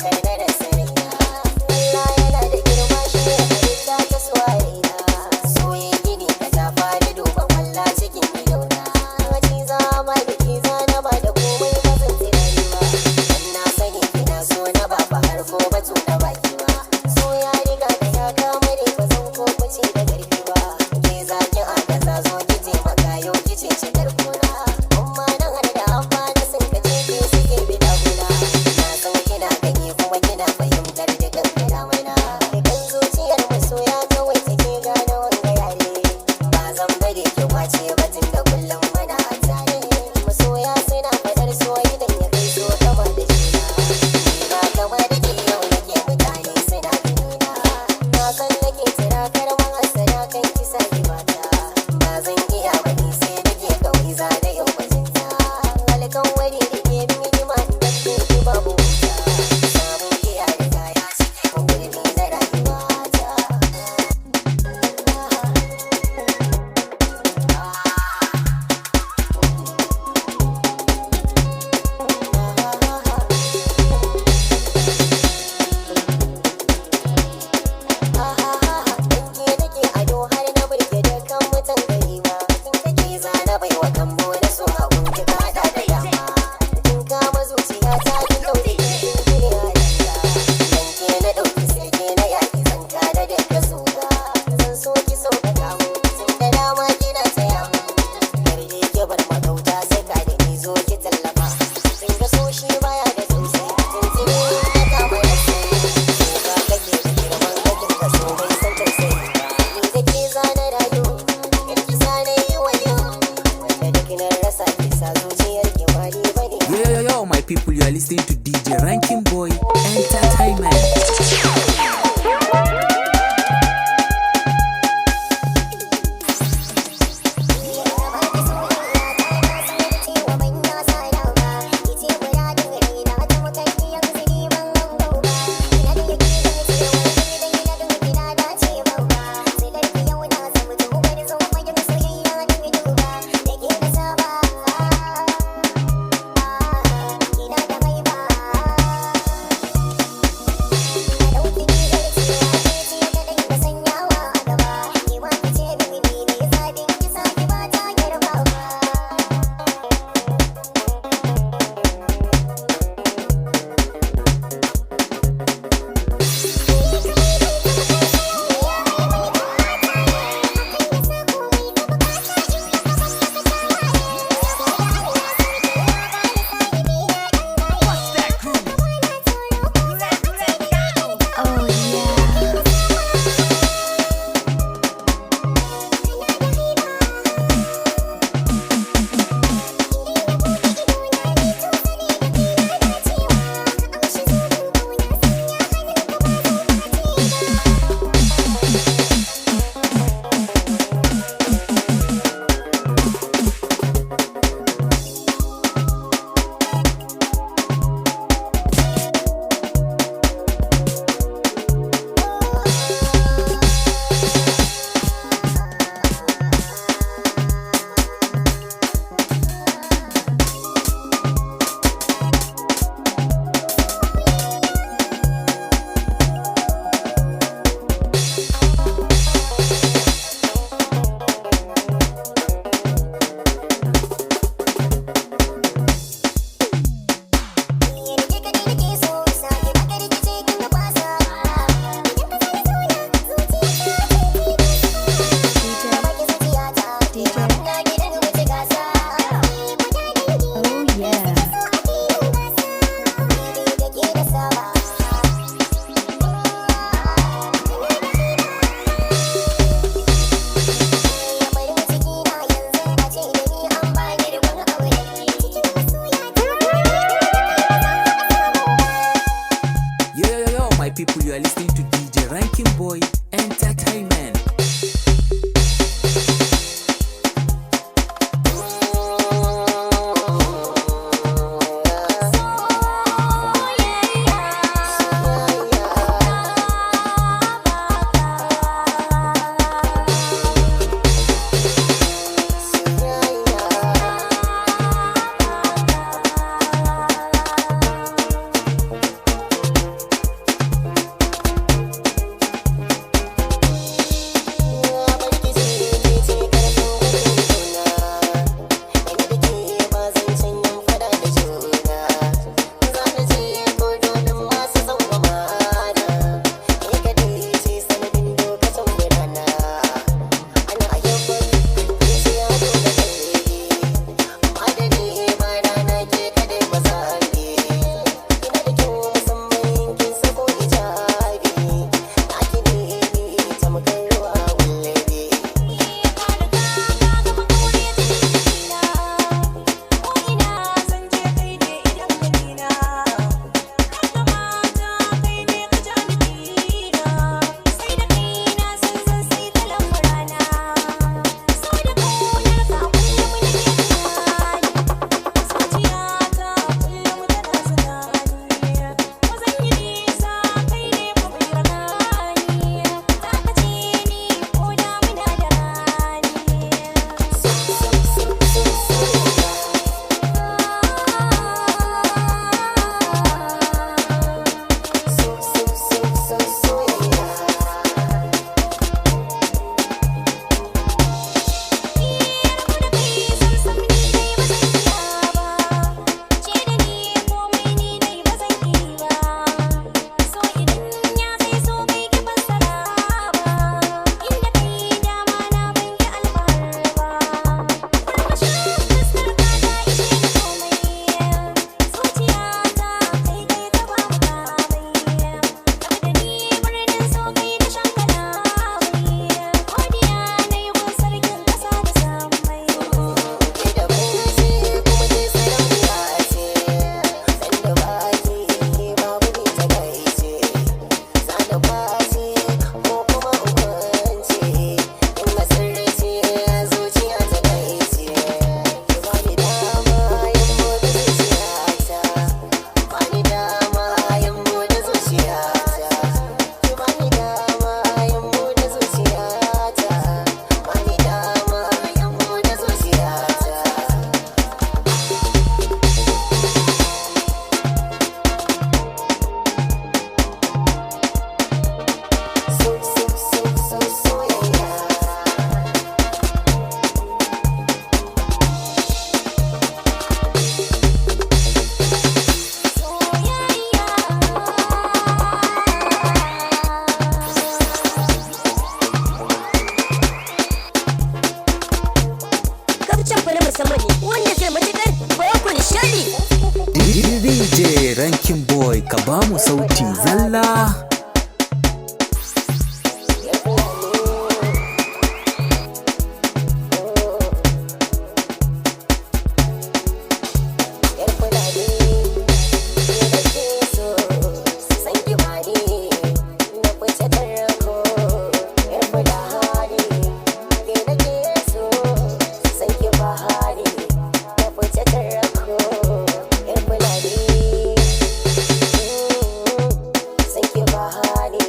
kar na rasa raina. Allah yana da girma, shi ne halitta ta so a raina. Soye gini ka ta fara duba kwalla cikin idona. Ci za ba da ke zana ba da komai, ba zan tunani ba. Dan na sani kina so na, ba fa har ko batu na baki ba. So ya riga da ya kama ne, ba zan ko kwace da ƙarfi ba. Ke za ki agaza, zo ki taimaka yau ki ce ci karkona. Umma nan har da abba na sun kace ke suke bi daguna. Na san kina gani kuma kina fahimtar dukan kalamana. Dukan zuciyar masoya kawai take gane wanga yare. Ba zan bari ki kwace ba tun da kullum muna a tare. Masoya suna fadar so idan ya kai so kama da juna. Ni ba kama da ke yau nake, mutane suna ganina. Na san nake tira karman hasada kan kisa mata. Ba zan iya ba ni sai da ke kawai za da yau bajinta. Alkan wani da ke bin hidima idan bai babu wuta. Samun ki ya riga ya cike mun gurbi na rayuwata. Danke nake ado har na burge dukkan mutan gari ma. Kin kake zana baiwa kambo na so a gunki ka hada da dama. Kin kama zuciya ta, kin daure kin gine a danga. Danke na dauki sirke na yaki zanka da duka suga. Zan so ki sauƙaƙa mu tun da dama kina taya mu. Yarda ki bar magauta sai ka da ni, zo ki tallafa. Kin ga so shi baya da tausayi, tuntuni na kama da sai. Ka kake da girman kakin ka, so bai san tausayi ba. Ni da ke zana rayu, karki zana yi wayo. Wanda duk na rasa ki sa zuciyar ki ba ni bane. Yo, yo, yo, yo, my people, you are listening to DJ Ranking Boy Entertainment. Ina da mai ba. Ranking Boy, ka ba mu sauti zalla. Yar Fulani. Yar Fulani, ke nake so, san ki bani, na fice tarko. Yar Fulani, ke nake so, san ki bani, na fice tarko. Yar Fulani, san ki bani,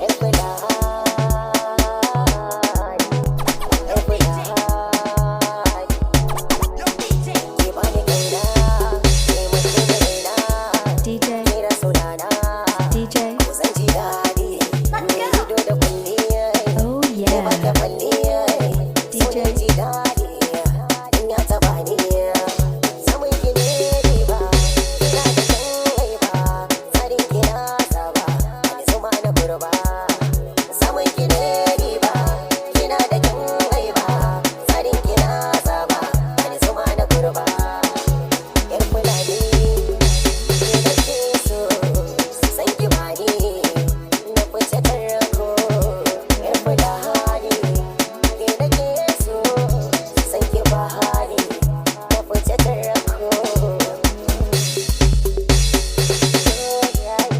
yar Fulani, yar Fulani. Ke bani kaina, ke mutu da raina, DJ, kira sunana, DJ, ko zan ji daɗi. Mai ido da kulli, oh ke ba ta yeah. falli, so DJ. na ji daɗi, in ya taɓa ni. Samun ki ne riba, kina da kyan haiba, tsarin ki na saba, ani zuma na kurba. Samun ki ne riba, kina da kyan haiba, tsarin ki na saba, ani zuma na kurba. Yar Fulani, ke nake so, san ki bani, na fice tarko. Yar Fulani, ke nake so, san ki bani, na fice tarko.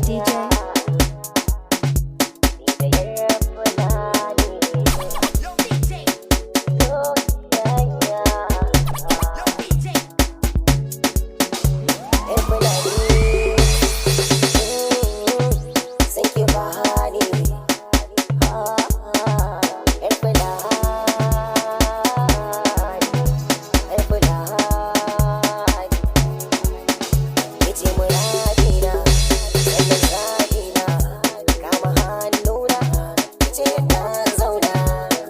DJ. Ni da yar Fulani. Soyayya. Yar Fulani, san ki bani, yar Fulani, yar Fulani. Kice muradina, sannan zaɓina, kama hannuna, kice na zauna,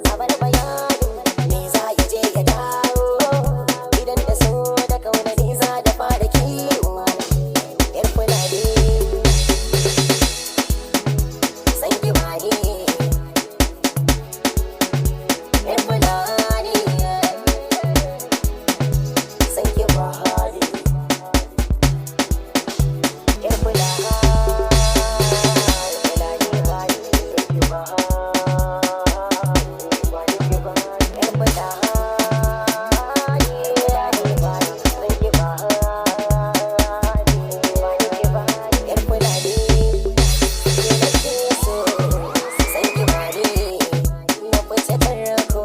a bar bayanin me za ya je ya dawo, idan da so da kauna ni za da fara kiwo, yar Fulani, san ki bani, yar Fulani, san ki bani. Yar Fulani, Fulani bani, ki bani, ki bani. Yar Fulani, Fulani bani, ki bani, ki bani. Yar Fulani, ke nake so, san ki bani, na fice tarko.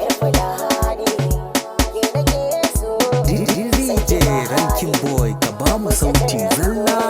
Yar Fulani, ke nake so, san DJ ki bani. Ranking Boy, ka ba mu sauti zalla.